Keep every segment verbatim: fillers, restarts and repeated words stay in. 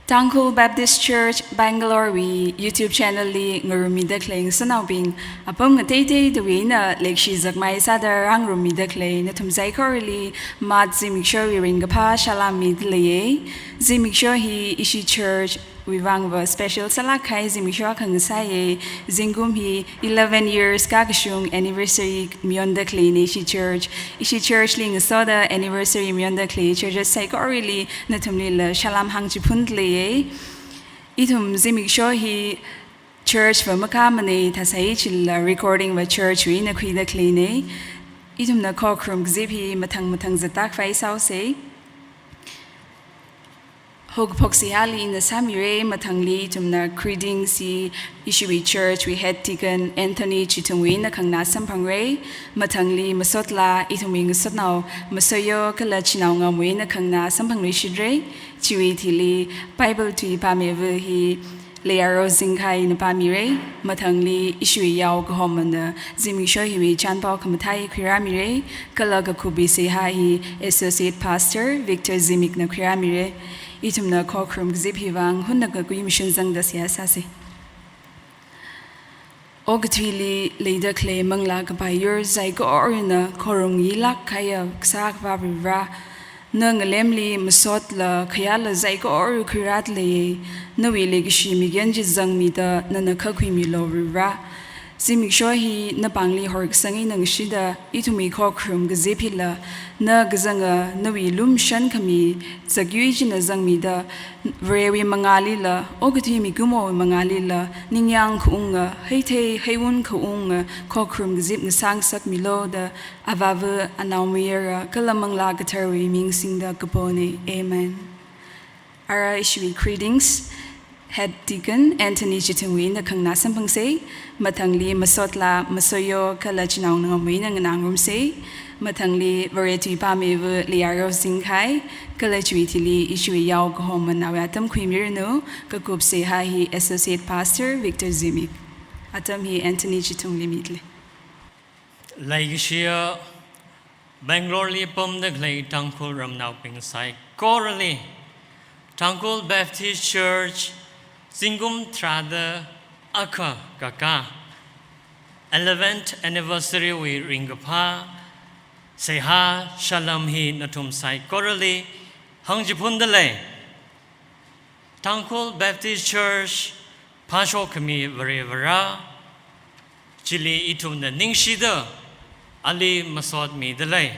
Tangkhul Baptist Church Bangalore wui YouTube channel li ngarummida khalei ngasotnaobing, apam ngateiteidawui eina leikashi zakmai sāda rāngarummida khalei nathum saikorali March zimikshowui ringkaphā salam mida leiya. Zimiksho hi ishi church wui vangva special sālāk kahai zimiksho akha ngasāya. Zingkum hi eleven years kakashung anniversary mayonda khaleina ishi church. Ishi church li ngasoda anniversary mayonda khalei churches saikorali nathumlila salam hāngchiphunda leiya. Ithum zimiksho hi church va makāmana, thāsai chila recording va church wui eina khuida khaleina. Ithumna khokharum kazip hi mathang mathang zatda khavai sāusa. Haokaphok seihāli ina sāmira. Mathangli ithumna greetings hi ishiwui church wui head deacon Anthony Chithungwui eina khangana samphangra. Mathangli masotla ithumwui ngasotnao Masoyo kala Chinaongamwui eina khangana samphangluishitra. Chiwui thili Bible tui pāmiva hi Leiaro Zingkhaina pāmira. Mathangli ishiwui yao kahomana zimiksho hiwui chānpao khamathā khuirāmira. Kala kakup seihā hi Associate Pastor Victor Zimikna khuirāmira. Ithumna khokharum kazip hi vang hunna kakui mashun zangda seihā sāsa. Okathuili leida khalei manglā kapai yur saikorana khorumlāk kahaiya Kasā Akhava Varivara, na ngalemli masotla khayāla saikora khuirāda leiya. Nawui leikashi mikyan chi zangmida nana khakhuimilu Varivara. Zimiksho hi napāngli horkasang eina ngashida ithumwui khokharum kazip hila na kazanga nawui lumashan khami zakyui china zangmida, Varewui mangālila, okathui mikumowui mangālila, ningyāng khaunga, heithei heiwun khaunga khokharum kazip ngasā ngasakmilu da Avāva, Anaomayara kala Manglā Katharawui ming singda kapona. Amen. Ara ishiwui greetings Head Deacon Anthony Chithungwui eina khangana samphangsa. Mathangli masotla Masoyo kala Chinaongamwui eina nganāngarumsa. Mathangli Vare tui pāmiva Leiaro Zingkhai, kala chiwui thili ishiwui yao kahomana awui atam khuimiranu. Kakup seihā hi Associate Pastor Victor Zimik. Atam hi Anthony Chithungli mida lei. Leikashiya Bangalore li pamda khalei Tangkhul ramnaobing saikorali Tangkhul Baptist Church zingkum tharāda akha kakā eleventh anniversary wui ringkaphā seihā salam hi nathum saikorali hāngchiphunda lei. Tangkhul Baptist Church phāshok khami Varivara, chili ithumna ningshida ali masotmida lei.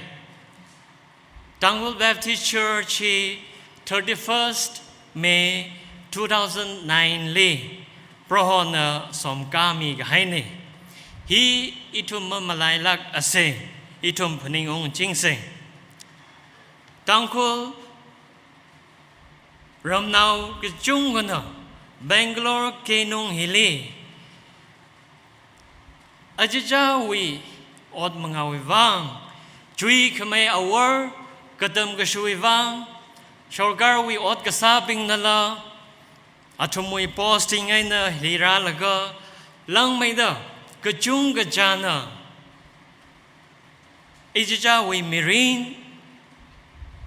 Tangkhul Baptist Church hi thirty-first May two thousand nine li Prohona somkāmi kahaina. Hi ithum mamalailākasa, ithum phaningung chingsa. Tangkhul ramnao kachungkhana Bangalore keinung hili achichāwui ot mangāwui vang, chuikhamei awor, katam kashuwui vang, sorkarwui ot kasābingnala, athumwui posting eina hili rālaga, langmeida kachungkachāna ichichāwui mirin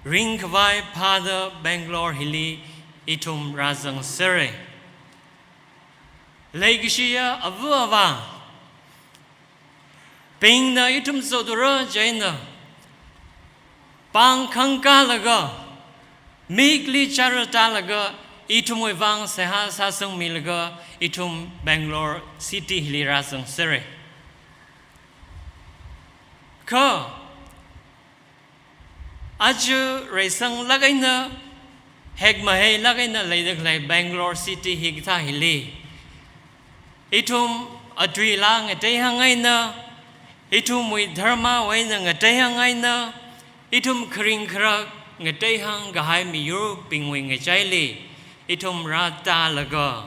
ringkhavai phāda Bangalore hili ithum rāzangsera. Leikashiya ava avā, bingna ithum zotura chieina pāng khangkālaga, mikli chara tālaga, ithumwui vang seihā sāsangmilaga, ithum Bangalore city hili rāzangsera. Kha aja reisanglāk eina, hekmaheilāk eina leida khalei Bangalore city hikathā hili, ithum atuila ngateihāng eina, ithumwui dharmawui eina ngateihāng eina, ithum kharing kharak ngateihāng kahai miyurbingwui ngachaili ithum rātālaga,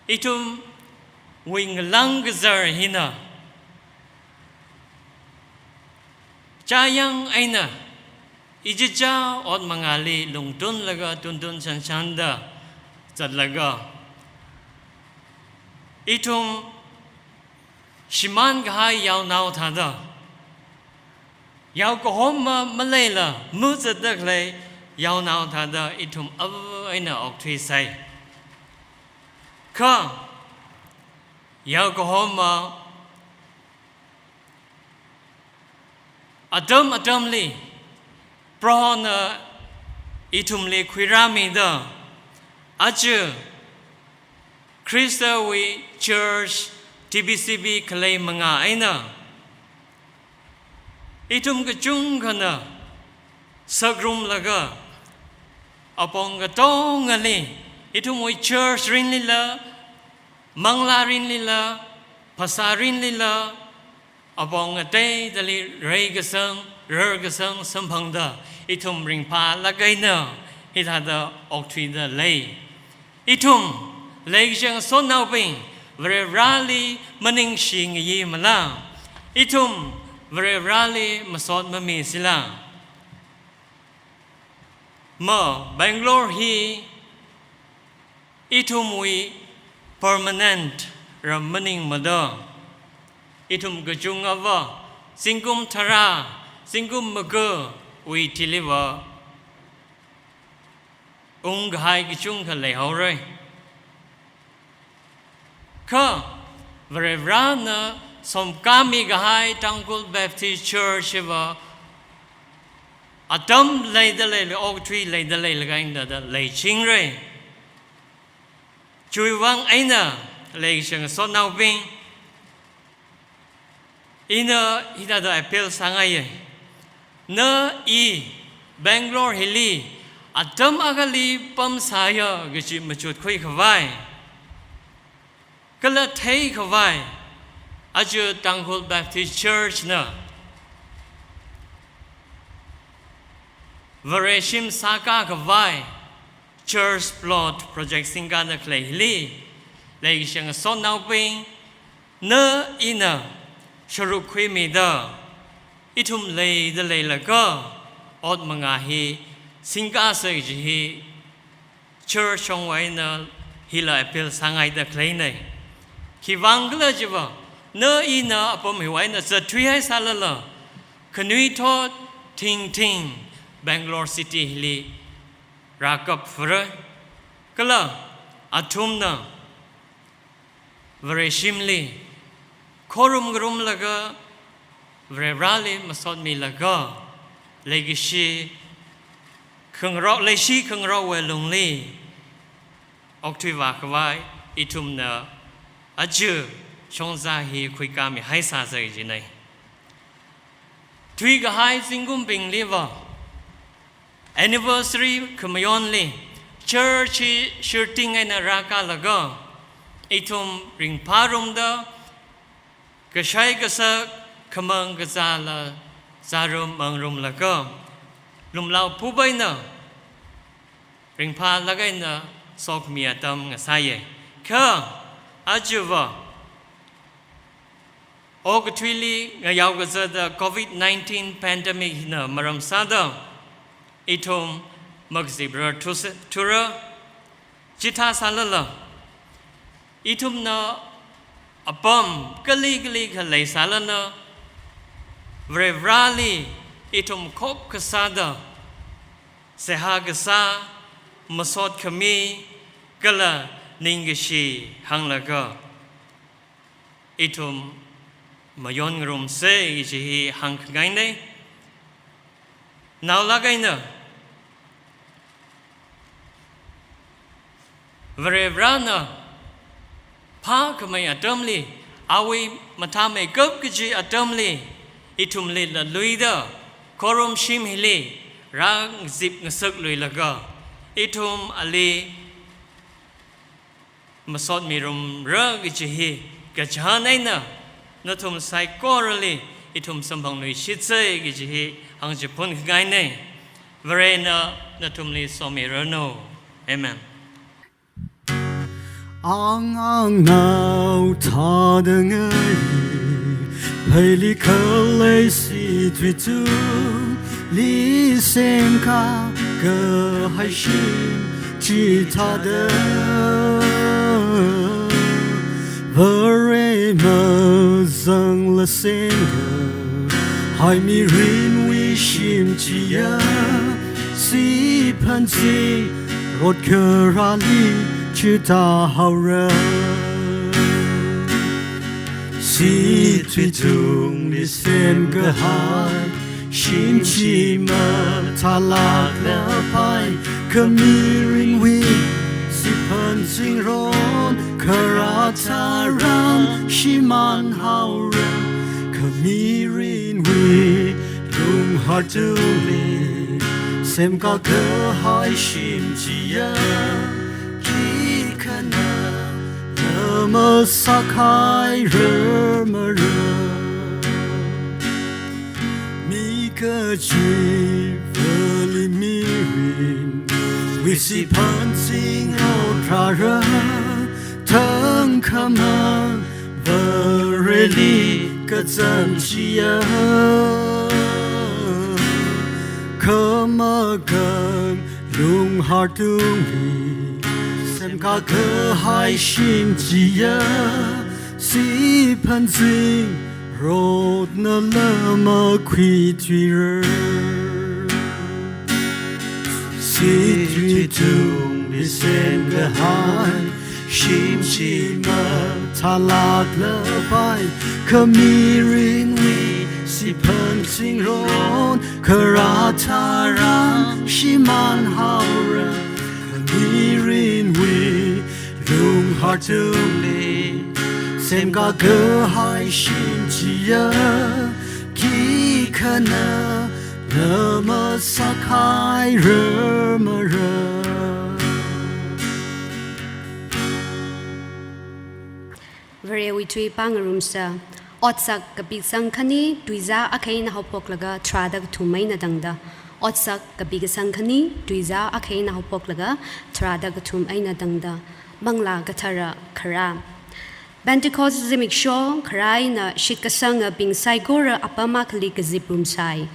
ithumwui ngalāng kazar hina chāyang eina ichichā ot mangāli lungtunlaga tuntun shanshanda zatlaga, ithum shimān kahai yaonao thāda, yao kahoma maleila mazatda khalei yaonao thāda ithum ava eina okthuisai. Kha, yaokahoma, atam atamli, Prohona ithumli khuirāmida, aja Khristawui church T B C B khalei manga eina, ithum kachungkhana sakrumlaga, apong katongali, ithumwui church rinlila, manglā rinlila, phasā rinlila, apong ateidali reikasang, rarkasang samphangda, ithum ringphālāk eina hithāda okthuida lei. Ithum, leikashiya ngasotnaobing, Varivarali maningshi ngayimala? Ithum, Varivarali masot mamisila? Ma, Bangalore hi ithumwui permanent ram maningmada, ithum kachungava, zingkum tharā, zingkum magawui thiliva ungkahai kachungkha leihaora. Kha, Varivarana somkāmi kahai Tangkhul Baptist Church hiva atam leida leila, okathui leida leilakha eina da leichingra. Chiwui vang eina, leikashiya ngasotnaobing, ina hithāda appeal sāngaiya. Na i Bangalore hili atam akhali pamsāya kaji machutkhui khavai, kala thei khavai, aja Tangkhul Baptist Church na Vareshim sākā khavai church plot project singkāda khalei hili, leikashiya ngasotnaobing, na ina sharuk khuimida, ithum leida leilakha, ot manga hi singkāsa kaji hi church shongwui eina hila appeal sāngaida khaleina. Khiwuivang khala chiva, na ina apam hiwui eina zatthuihaisālala, khanuithot thingthing Bangalore City hili rākapra. Kala athumna Vareshimli khorum ngarumlaga, Varivarali masotmilaga, leikashi khangarok, leishi khangarokwui lungli okthuivā khavai ithumna aja shongza hi khuikāmihaisāsa kajina. Thuikahai zingkumbingliva, anniversary khamayonli, church hi shirting eina rākālaga, ithum ringphārumda, kashai kasak, khamang kazāla zārum mangrumlaga, lumlao phup eina ringphālāk eina sokmi atam ngasāya. Kha, ajava okathuili ngayao kazata Covid nineteen pandemic hina maram sāda, ithum makaziprar thusa-, thura, chithāsālala, ithumna apam kali kali khalei sālala, Varivarali ithum khop kasāda, seihā kasā, masot khami, kala ningkashi hānglaga, ithum mayon ngarumsa kaji hi hāngkhangaina. Naolāk eina, Varivarana phākhamei atamli, awui mathāmeikap kaji atamli, ithumli laluida, khorumshim hili rāzip ngasakluilaga, ithum ali masotmirumra kaji hi kachihān eina nathum saikorali ithum samphangluishitsa kaji hi hāngchiphun khangaina. Varena nathumli somiranu. Amen. Angangnao thāda ngai, pheili khalei situitungli semkā kahai shim chithāda, Vare mazangla semkahai mirinwui shim chiya, siphansi Ot kharāli chithāhaora. Situi tungli semkahai shim chi mathālāklapai, kha mirinwui siphan zingraon kharā tharan shimānhaora. Kha mirinwui lunghar tungli semkakahai shim chiya, khikhana na masākhairarmara. Mi kachivali mirinwui siphan zingraon rāra, thangkhama Vareli kazang chiya, khamakang lunghar tungli semkakahai shim chiya, siphan zingraonna la makhuithuira. Situi tungli semkahai shim chi mathālāklapai, kha mirinwui siphan zingraon kharā tharan shimānhaora. Kha mirinwui lunghar tungli semkakahai shim chiya, khikhana na masākhairarmara. Varewui tui pāngarumsa. Otsak kapi kasang khani, tuizā akha eina haophoklaga tharāda kathum eina tangda. Otsak kapi kasang khani, tuizā akha eina haophoklaga tharāda kathum eina tangda. Manglā Kathara kharā. Pentecost zimiksho kharā eina shitkasangabing saikora apam akhali kaziprumsai.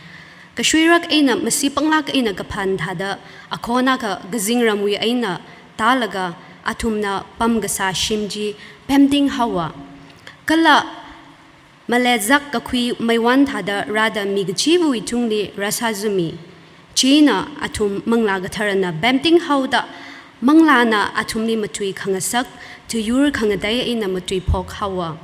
Kashuirak eina masi panglāk eina kaphan thāda akhon akha kazingramwui eina tālaga athumna pamkasā shim chi pemtinghaowa. Kala malezak kakhui meiwan thāda rāda mi kachivawui tungli rāsāzumi. Chieina athum Manglā Katharana pemtinghaoda, Manglāna athumli matui khangasak, thayur khangatei eina matuiphokhaowa.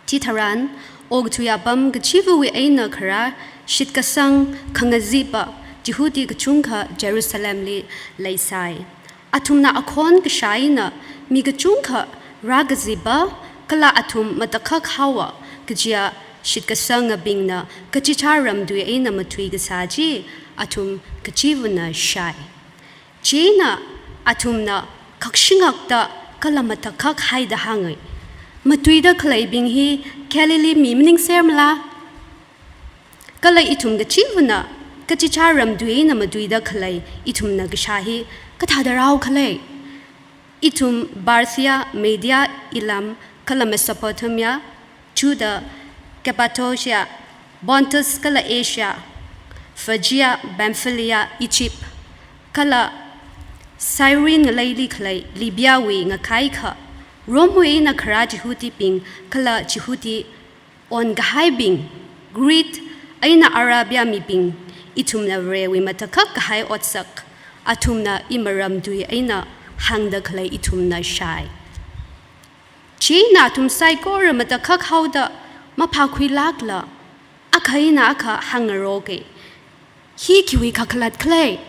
Chitharan, okathui apam kachivawui eina kharā shitkasang khangazipa Jihudi kachungkha Jerusalemli leisai. Athumna akhon kashā eina mi kachungkha rākazipa kala athum matakhakhaowa kajiya shitkasangabingna kachichā ramtui eina matuikasā chi athum kachivana shāi. Chieina athumna khakshingakta kala matakhakhaida hāngai, "Matuida khaleibing hi Galilee mi maningsermala? Kala ithum kachivana kachichā ramtui eina matuida khalei ithumna kashā hi kathāda rāhaokhala? Ithum Parthia, Media, Elam, kala Mesopotamia, Judah, Cappadocia, Pontus kala Asia, Phrygia, Pamphylia, Egypt, kala Cyrene ngaleili khalei Libya wui ngakaikha, Rome wui eina kharā Jihudibing kala Jihudi onkahaibing, Crete eina Arabia mibing, ithumna Varewui matakhak kahai otsak athumna imaramtui eina hāngda khalei ithumna shāi." Chieina athum saikora matakhakhaoda maphākhuilākla, akha eina akha hāngngaroka, "Hi khiwui kakhalat khala?"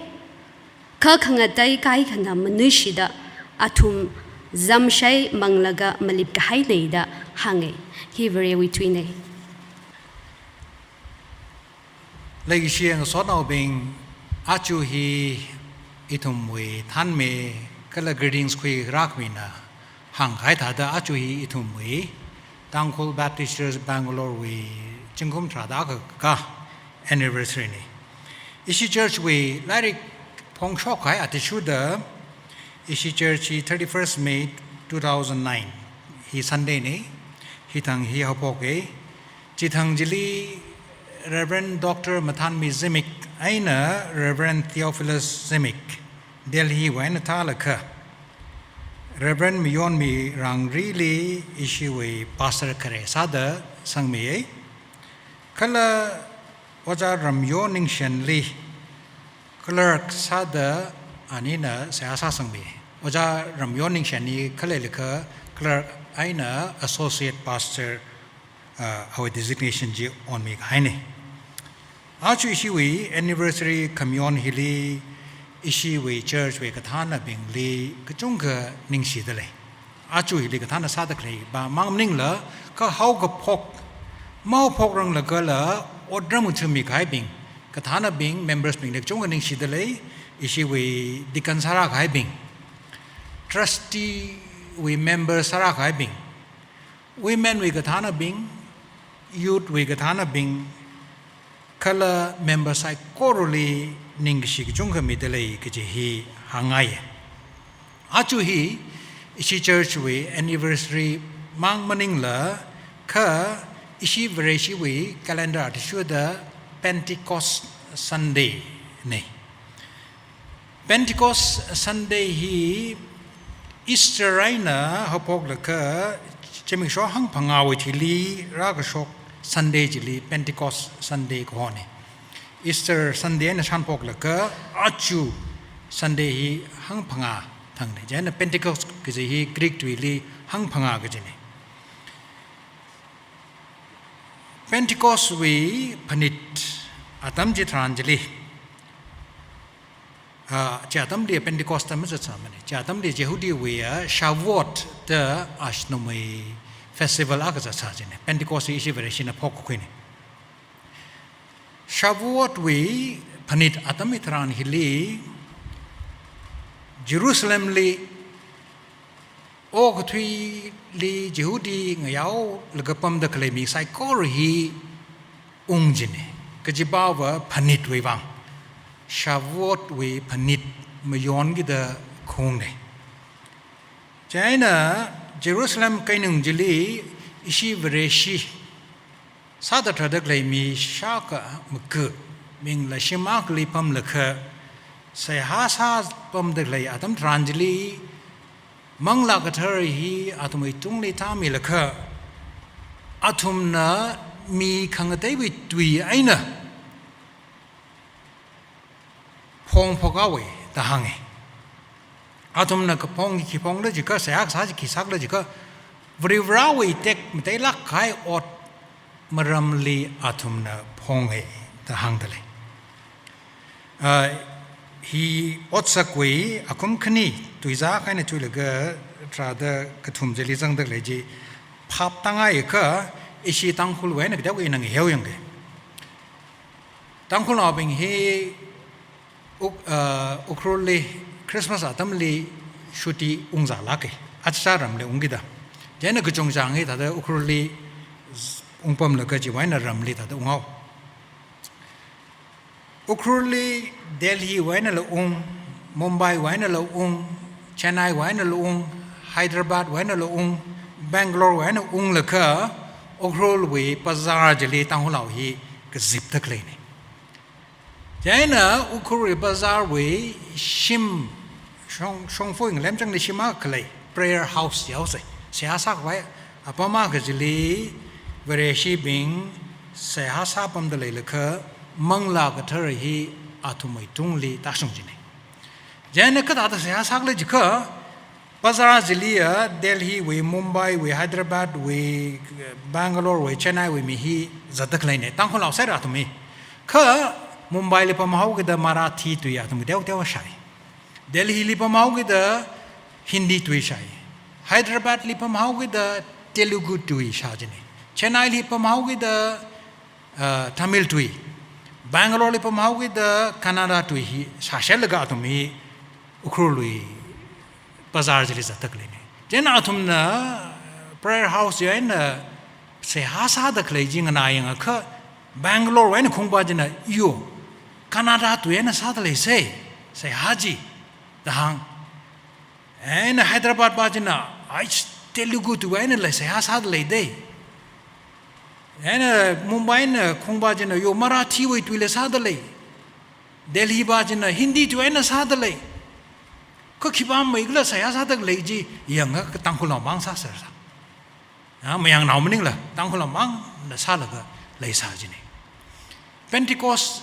Kha khangatei kaikhana manuishida athum zamshei manglaga malip kahai leida hānga. Hi Varewui tuina. Leikashi ngasotnaobing, aja hi ithumwui thanmei kala greetings khuirākhami eina hāngkahai thāda aja hi ithumwui Tangkhul Baptist Church Bangalore wui zingkum tharāda akha anniversary na. Ishi church wui lairik phongshok kahai athishurda, ishi church hi thirty-first May two thousand nine, hi Sunday na, hithang hi haophoka. Chithang chili Reverend Doctor Mathanmi Zimik eina Reverend Theophilus Zimik, Delhi wui eina thālakha, Reverend Mayonmi Rangrili ishiwui pastor khare sāda sangmiya. Kala Ojā Ramyo Ningshenli clerk sāda anina seihā sāsangmi. Ojā Ramyon Ningshen hi khalei leikha clerk eina associate pastor, uh, awui designation chi onmikahaina. Aja ishiwui anniversary khamayon hili ishiwui church wui kathānabingli kachungkha ningshida lei. Aja hili kathāna sāda khalei pamang maningla, kha haokaphok, mahaophokranglakhala otram ngathāmikahaibing, kathānabing, members bingli kachungkha ningshida lei, ishiwui deacon sārākahaibing, trustee wui member sārākahaibing, women wui kathānabing, youth wui kathānabing, kala member saikorali ningkashi kachungkha mida lei kaji hi hāngngaiya. Aja hi ishi church wui anniversary mang maningla, kha ishi Vareshiwui calendar athishurda Pentecost Sunday na. Pentecost Sunday hi Easter eina haophoklaga zimiksho hangphangāwui thili rākashok Sunday chili Pentecost Sunday kahona. Easter Sunday eina shānphoklaga aja Sunday hi hangphangā thangna. Chieina Pentecost kaji hi Greek tuili hangphangā kajina. Pentecost wui phanit atam chitharan chili, ah, chi atamli Pentecost da mazatsāmana. Chi atamli Jihudiwui, ah, Shavuot da ashnuimei festival akha zatsā jina. Pentecost hi ishi Vareshina phokkakhuina. Shavuot wui phanit atam hitharan hili Jerusalemli okathuili Jihudi ngayaolaga pamda khalei mi saikora hi ung jina. Kajipava phanitwui vang, Shavuot wui phanit mayonkida khaungna. Chieina Jerusalem keinung chili ishi Vareshi sāda tharda khalei mi shākha maga, mingla shim akhali pamlaga, seihā sāpamda khalei atam tharan chili, Manglā Kathara hi athumwui tungli tāmilaga, athumna mi khangateiwui tui eina phongphok haowa da hānga. Athumna kaphong hi khi phongla jiakha, seihā kasā chi khi sākhala jiakha, Varivarāwui tekmateilāk kahai ot maramli athumna phonga da hāngda lei. Ah, hi otsakwui akum khani tuizā akha eina thuilaga tharāda kathum chili zangda khalei chi phap tāngaiakha, ishi Tangkhulwui eina kateokha ina ngaheo yangga. Tangkhulnaobing hi Uk-, ah, Ukhrulli Christmas atamli chutti ungzālāka. Achichā ramli ungkida. Chieina kachungchang hi thāda Ukhrulli z-, ungpamlaga chiwui eina ramli thāda unghao. Ukhrulli Delhiwui einala ung, Mumbaiwui einala ung, Chennaiwui einala ung, Hyderabadwui einala ung, Bangalorewui eina unglaga Ukhrulwui bazar chili Tangkhulnao hi kazipda khaleina. Chieina Ukhrulwui bazarwui shim shong, shongfa ngalem changli shim akha khalei prayer house yaosa. Seihā sākhavai apam akha chili Vareshibing seihā sāpamda leilaga Manglā Kathara hi athumwui tungli tāshung jina. Chieina kathāda seihā sākhala jiakha, bazar chiliya Delhiwui, Mumbaiwui, Hyderabadwui, Bangalorewui, Chennaiwui mi hi zatda khaleina, Tangkhulnao sāra athum hi. Kha Mumbaili pamhaokida Marathi tui athum teoteo shāi. Delhili pamhaokida Hindi tui shāi. Hyderabadli pamhaokida Telugu tui shā jina. Chennaili pamhaokida, ah, Tamil tui. Bangaloreli pamhaokida Kannada tui hi shāshilaga athum hi Ukhrulwui bazar chili zatda khaleina. Chieina athumna prayer house wui eina seihā sāda khalei chi nganā yangakha, Bangalorewui eina khungpa china, "Yo, Kannada tui eina sāda leisa, seihā chi," da hāng. Eina Hyderabad pa china, "Ai, Telugu tui einala seihā sāda leida." Eina Mumbai eina khungpa china, "Yo, Marathiwui tuila sāda lei." Delhi pa china Hindi tui eina sāda lei. Kha khipā meikhala seihā sāda khalei chi yangakha Tangkhulnao mang sāser sa. Ah, mayangnao maningla Tangkhulnao mangna sālaga leisā jina. Pentecost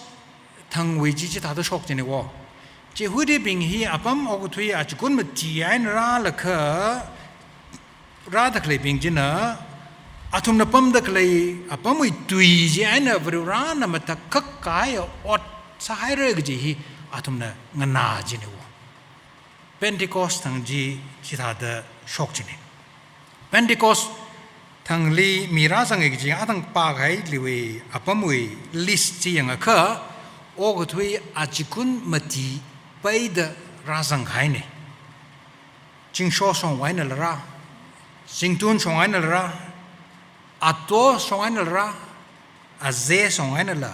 thangwui chi chithāda shok jina wo. Jihudibing hi apam okathui achikun mati eina rālaga, rāda khaleibing china, athumna pamda khalei apamwui tui chi eina Varivarana matakhak kahai ot sāhaira kaji hi athumna nganā china wo. Pentecost thang chi chithāda shok china. Pentecost thangli mi rāzanga kaji athang pākahailiwui apamwui list chi yangakha, okathui achikun mati peida rāzangkahaina. Zingsho shong einala rā, zingtun shong einala rā, ato shong einala rā, aze shong einala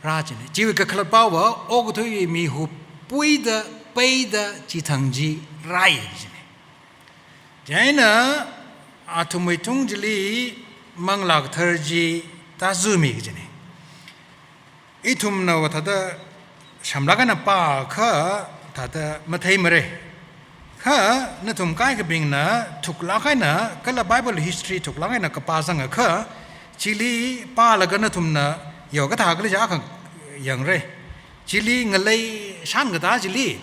rā china. Chiwui kakhalatpava okathui mihu puida, peida, chithang chi rāya china. Chieina athumwui tung chili Manglā Kathara chi tāzumi kajina. Ithumna va thāda shamlāk eina pākha thāda matheimara. Kha nathum kaikhabingna thuklāk eina, kala Bible history thuklāk eina kapā zangakha, chili pālaga nathumna yao kathā khala jiakha yangra. Chili ngalei shānkatā chili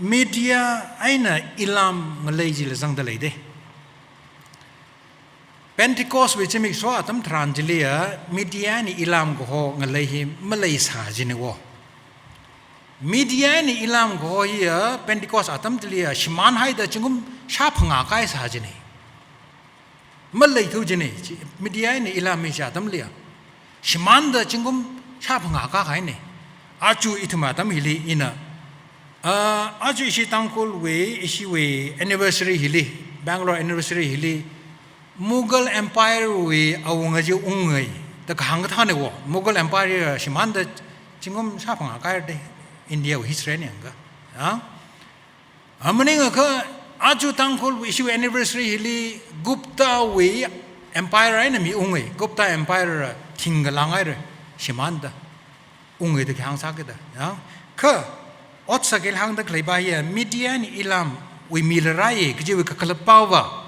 Media eina Elam ngalei chila zangda leida. Pentecost wui zimiksho atam tharan chiliya Media eina Elam kaho ngalei hi maleisā china wo. Media eina Elam kaho hiya Pentecost atam chiliya shimānhaida zingkum shāphangā kaisā china. Maleithu china, chi, Media eina Elam hi chi atamliya. Shimānda zingkum shāphangā kākahaina. Aja ithum atam hili ina, ah, aja ishi Tangkhulwui, ishiwui anniversary hili, Bangalore anniversary hili, Mughal Empire wui awunga chi unga, da kahāng kathāna wo. Mughal Empire shimānda zingkum shāphangā kāhaira da, India wui history eina yangakha. Ah? A maningakha aja Tangkhulwui ishiwui anniversary hili Gupta wui empire eina mi unga, Gupta Empire thingkha langhaira, shimānda unga da kahāng sākida, ya. Kha otsak hili hāngda khaleiva hiya Media eina Elam wui mila rāya kajiwui kakhalatpava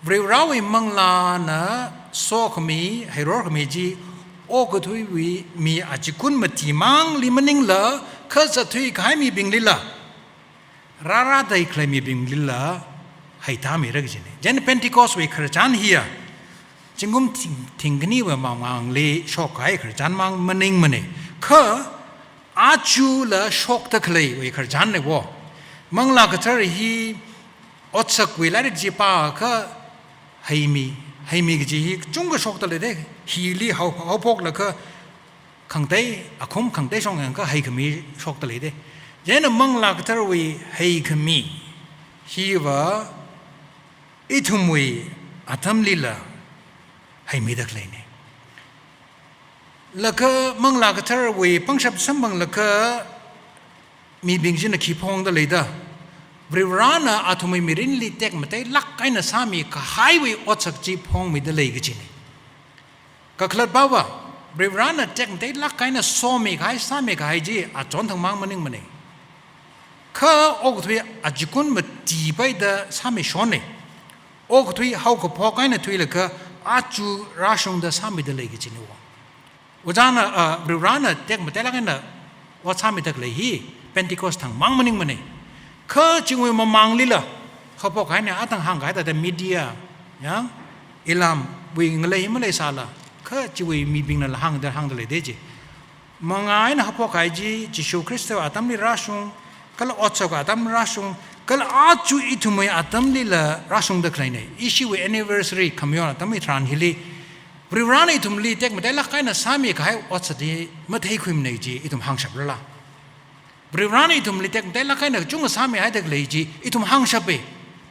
Varivarawui Manglāna sokhami, heirorkhami chi, okathuiwui mi achikun matimangli maningla, kha zatthui kahai mibinglila, rārādai khalei mibinglila, heitāmira kajina. Chieina Pentecost wui khararchan hiya, zingkum thing, thingkhaniwui mamangli shokkahai khararchanmang maningmana. Kha, ajala shokda khaleiwui khararchanna wo. Manglā Kathara hi otsakwui lairik chi pākha heimi, heimi kaji hi chungkha shokda leida, hili hao, haophoklaga khangatei, akhum khangatei shong yangakha heikhami shokda leida. Chieina Manglā Katharawui heikhami hiva ithumwui atamlila heimida khaleina. Laga Manglā Katharawui pangshap samphanglaga mibing china khi phongda leida. Varivarana athumwui mirinli tekmateilāk eina sāmikahaiwui otsak chi phongmida lei kajina. Kakhalatpava, Varivarana tekmateilāk eina somikahai, sāmikahai chi achonthangmang maningmana. Kha okathui achikun matipeida sāmishonna. Okathui haokaphok eina thuilaga aja rāshungda sāmida lei kajina wo. Ojāna, ah, Varivarana tekmateilāk eina ot sāmida khalei hi Pentecost thangmang maningmana. Kha chiwui mamanglila, haophok eina athang hāngkahai thāda Media, ya, Elamwui ngalei hi maleisāla, kha chiwui mibingnala hāngda, hāngda leida chi. Mangā eina haophokhai chi, Jishu Khristawui atamli rāshung, kala otsak atam rāshung, kala aja ithumwui atamlila rāshungda khaleina. Ishiwui anniversary khamayon atamwui tharan hili, Varivarana ithumli tekmateilāk eina sāmikahai otsak hi matheikhuimana chi ithum hāngshaprala. Varivarana ithumli tekmateilāk eina chungkha sāmihaida khalei chi ithum hāngshapa.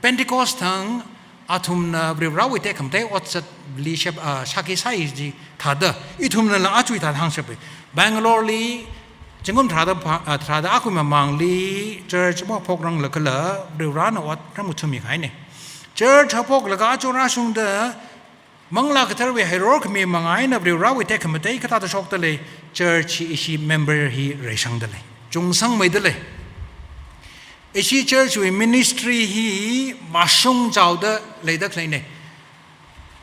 Pentecost thang athumna Varivarawui tekhamatei otsakli shep, ah, shākhi sāi chi thāda, ithumnala ajawui thāda hāngshapa. Bangalore li, zingkum tharāda pha-, ah, tharāda akhawui mamangli church haophokranglagala, Varivarana otram ngathāmikahaina. Church haophoklaga aja rāshungda, Manglā Katharawui heirorkhami manga eina Varivarawui tekhamatei kathāda shokda lei, church hi ishi member hi reisangda lei, chungsangmeida lei. Ishi church wui ministry hi mashungchaoda leida khaleina.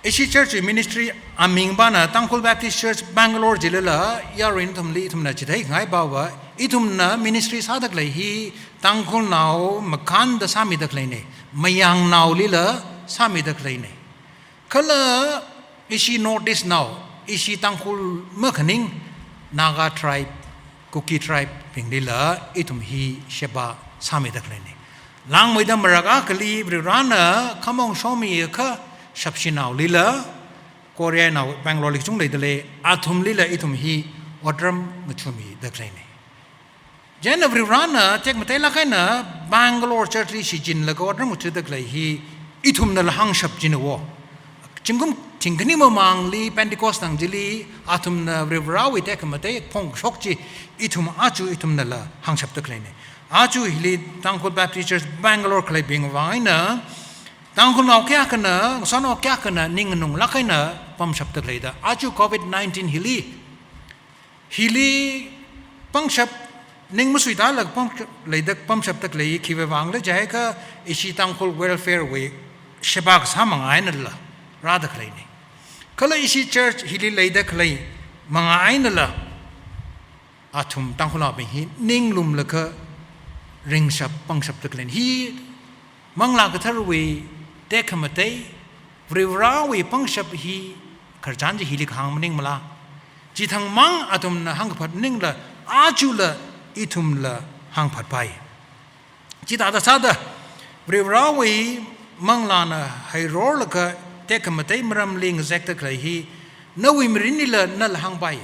Ishi church ministry aming pana Tangkhul Baptist Church Bangalore jilala, yaruina ithumli ithumna chitheikhangai pava, ithumna ministry sāda khalei hi Tangkhulnao makānda sāmida khaleina, mayangnaolila sāmida khaleina. Kala ishi North East nao, ishi Tangkhul makhaning, Naga tribe, Kuki tribe binglila ithum hi sheba sāmida khaleina. Langmeida marak akhali Varivarana khamong shomiakha Shapshinaolila, Koreanao Bangalore li kachungkha leidalei, athumlila ithum hi otram ngathāmida khaleina. Chieina Varivarana tekmateilāk eina Bangalore church li shichinlaga otram ngathāda khalei hi ithumnala hāngshap china wo. Zingkum thingkhani mamangli Pentecost tang chili athumna Varivarawui tekhamatei phongshok chi ithum aja ithumnala hāngshapda khaleina. Aja hili Tangkhul Baptist Church Bangalore khaleibing vang eina Tangkhulnao kayākhana, ngasotnao kayākhana ning nganunglāk eina pamshapda khaleida. Aja covid nineteen hili, hili pangshap, ning masuitālaga pam, leida pamshapda khalei khiwui vangla jiakha ishi Tangkhul welfare wui sheba kasā manga einala rāda khaleina. Kala ishi church hili leida khalei manga einala athum Tangkhulnaobing hi ninglumlaga ringshap pangshapda khaleina. Hi Manglā Katharawui tekhamatei, Varivarawui pangshap hi khararchan chi hili kahāng maningmala. Chithangmang athumna hāngkaphat maningla, ajala ithumla hāngphatpai. Chithāda sāda, Varivarawui Manglāna heirorlaga tekhamatei maramli ngazekda khalei hi, nawui mirinlila nala hāngpai.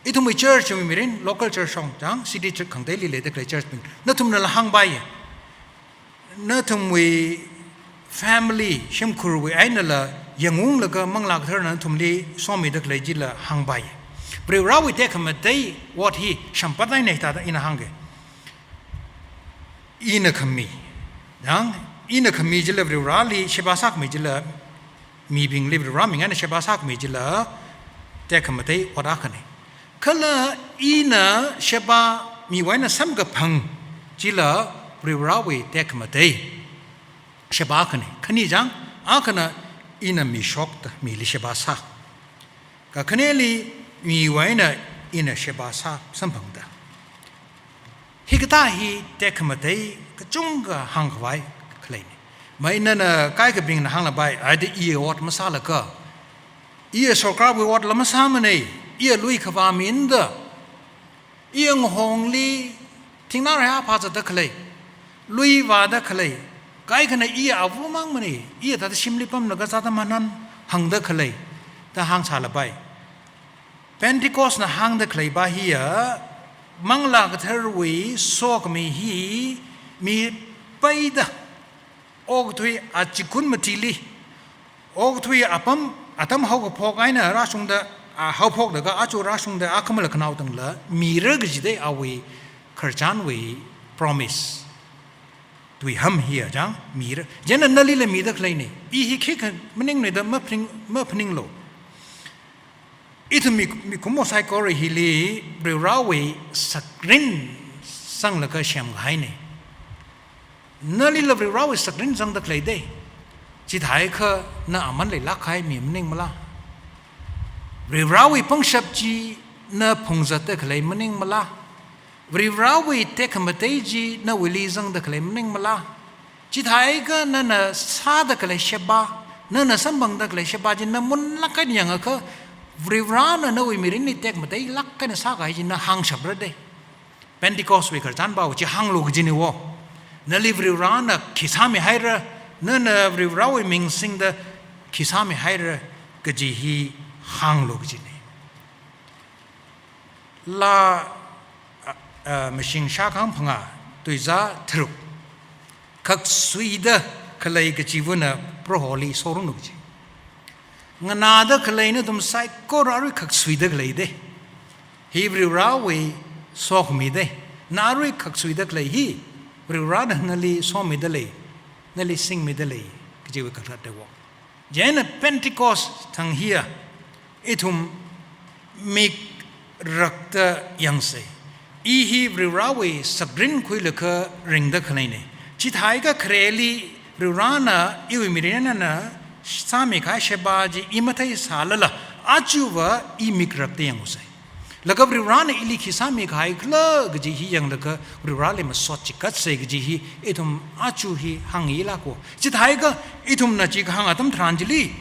Ithumwui church wui mirin, local church shong chang, city church khangateili leida khalei church bing, nathumnala hāngpai. Nathumwui family, shimkhurwui einala yangunglaga Manglā Katharana nathumli somida khalei chila hāngpai. Varivarawui tekhamatei ot hi shampataina thāda ina hāngga. Ina khami. Yang, ina khami chila Varivarali sheba sākhami chila, mibingli Varivara ming eina sheba sākhami chila tekhamatei ot akhana. Kala ina sheba miwui eina samkaphang chila Varivarawui tekhamatei sheba akhana. Khani chang, akhana ina mi shokta, mili sheba sā. Kakhaneli miwui eina ina sheba sā samphangda. Hikathā hi tekhamatei kachungkha hāngkhavai khaleina. Mai nana kaikhabingna hānglapai, aida iya ot masālaga, iya sorkarwui otla masāmana, iya lui khavā mina da, iya ngahongli thingnā raiha phāzatda khalei, lui vāda khalei, kaikhana iya avamangmana, iya thāda shimli pamlaga zāda manan hāngda khalei, da hāngsālapai. Pentecost na hāngda khalei pa hiya, Manglā Katharawui sokhami hi, mi peida, okathui achikun matili, okathui apam, atam haokaphok eina rāshungda, a, haophokda ka aja rāshungda akhamala khanao tangla mira kajida awui khararchanwui promise. Tuiham hiya chang mira. Chieina nalila mida khaleina. I hi khikha maningna da maphaning, maphaninglu. Ithum mi, mikumo saikora hili Varivarawui sakrin sanglaga semkahaina. Nalila Varivarawui sakrin sangda khalei da. Chithākha na aman leilāk kahai mi maningmala. Varivarawui pangshap chi na phungzatda khalei maningmala. Varivarawui tekhamatei chi nawuili zangda khalei maningmala. Chithākha nana sāda khalei sheba, nana samphangda khalei sheba chi na munlāk eina yangakha, Varivarana nawui mirinli tekmateilāk eina sākahai chi na hāngshapra da. Pentecost wui khararchan pao chi hānglu kajina wo. Nali Varivarana khi sāmihaira, nana Varivarawui ming singda khi sāmihaira kaji hi hānglu kajina. Laa, a, a, mashing shākahang phangā, tuizā tharuk. Khaksuida khalei kachivana Proholi sorumlu kaji. Nganāda khalei nathum saikora arui khaksuida khalei da. Hi Varivarawui sokhami da. Na arui khaksuida khalei hi Varivarana nali somida lei, nali singmida lei, kajiwui kakhalat da wo. Chieina Pentecost thang hiya, ithum mik rakta yangsa. I hi Varivarawui sakrin khuilaga ringda khaleina. Chithākha khareli Varivarana iwui mirin eina sāmikahai sheba chi i matheisālala, achuva i mik rakta yangusai. Laga Varivarana ili khi sāmikahai khala kaji hi yanglaga Varivarali masot chikatsai kaji hi ithum achu hi hāngilāko. Chithākha ithumna chi kahāng atam tharan chili,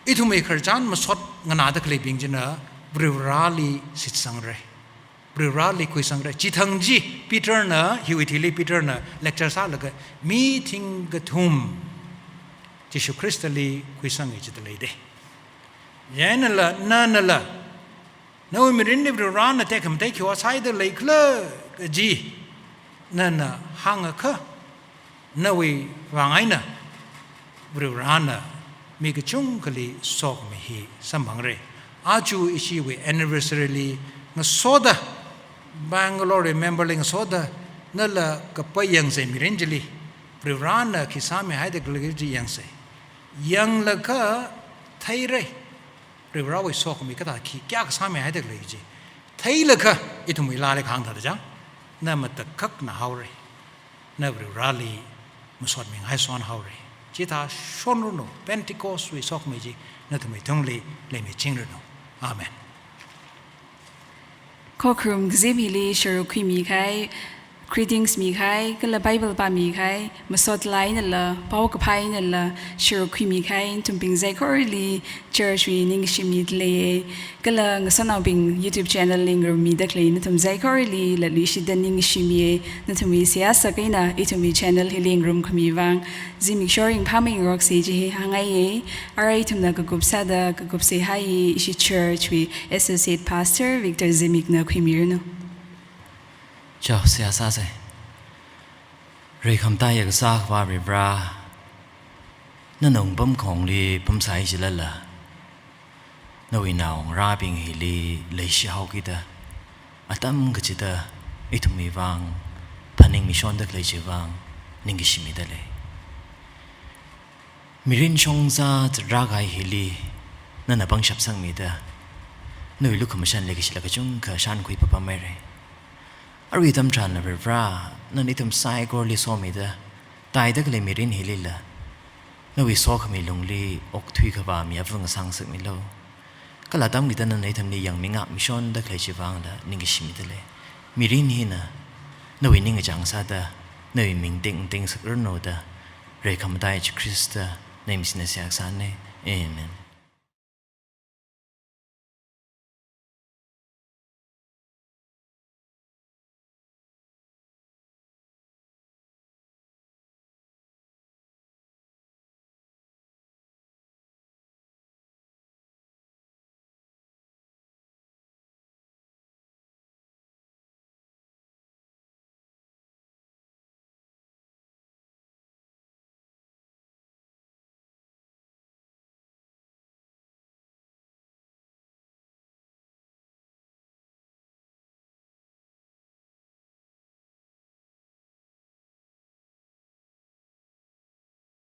ithumwui khararchan masot nganāda khaleibing china Varivarali shitsangrai. Varivarali khuisangrai. Chithang chi Peterna, hiwui thili Peterna lecture sālaga, mi thingkathum Jishu Khristali khuisangi jida leida. Yainala, nanala, nawui mirinli Varivarana tekhamatei khiwui sāda leikhala kaji nana hāngakha, nawui vang eina Varivarana mi kachungkhali sokhami hi samphangrai. Achu ishiwui anniversary li ngasoda, Bangalore member li ngasoda, nala kapai yangsai mirin chili, Varivarana khi sāmihaida khalei chi yangsai. Yanglaga theirai. Varivarawui sokhami kathā khi kayākha sāmihaida khalei chi theilaga ithumwui laali kahāng thāda chang, na matakhakna haorai. Na Varivarali masot mingai shon haorai. Chithā shonranu, Pentecost wui sokhami chi nathumwui tungli leimichingranu. Amen. Khokharum kazip hili sharuk khuimikahai, greetings mikahai, kala Bible pāmikahai, masot laa einala, paokaphā einala, sharuk khuimikahai nathumbing saikorali church wui ningshimida lei. Kala ngasotnaobing YouTube channel li ngarummida khalei nathum saikorali latluishitda ningshimiya. Nathumwui seihā sākahai eina ithumwui channel hili ngarumkhami vang zimiksho ringphāmei ngaroksei chi hi hāngngaiya. Arui ithumna kakup sāda kakup seihā hi ishi church wui Associate Pastor Victor Zimikna khuimiranu. Chao, seihā sāsei. Reikhamataiya kasā Akhava Varivara, nana wungpamkhongli pamsai jilala, nawui naongarābing hili leishihaokida, atam kachida ithumwui vang phaningmishonda khalei chiwui vang ningkashi mida lei. Mirin shongza zatrākahai hili nana pangshap sangmida, nawui lukhamashan leikashila kachungkha shānkhui papam haira. Arui atam tharanla Varivara, nana ithum saikorali somida, taida khalei mirin hilila nawui sokhami lungli okthui khavā mi avung sāngasakmilu. Kala atam kachida nana ithumli yangmi ngākmishonda khalei chiwui vangla ningkashi mida lei. Mirin hina nawui ningkachāng sāda, nawui ming tingting sakranu da, Reikhamatai Jishu Khrista nawui mingli seihā kasāna. Amen.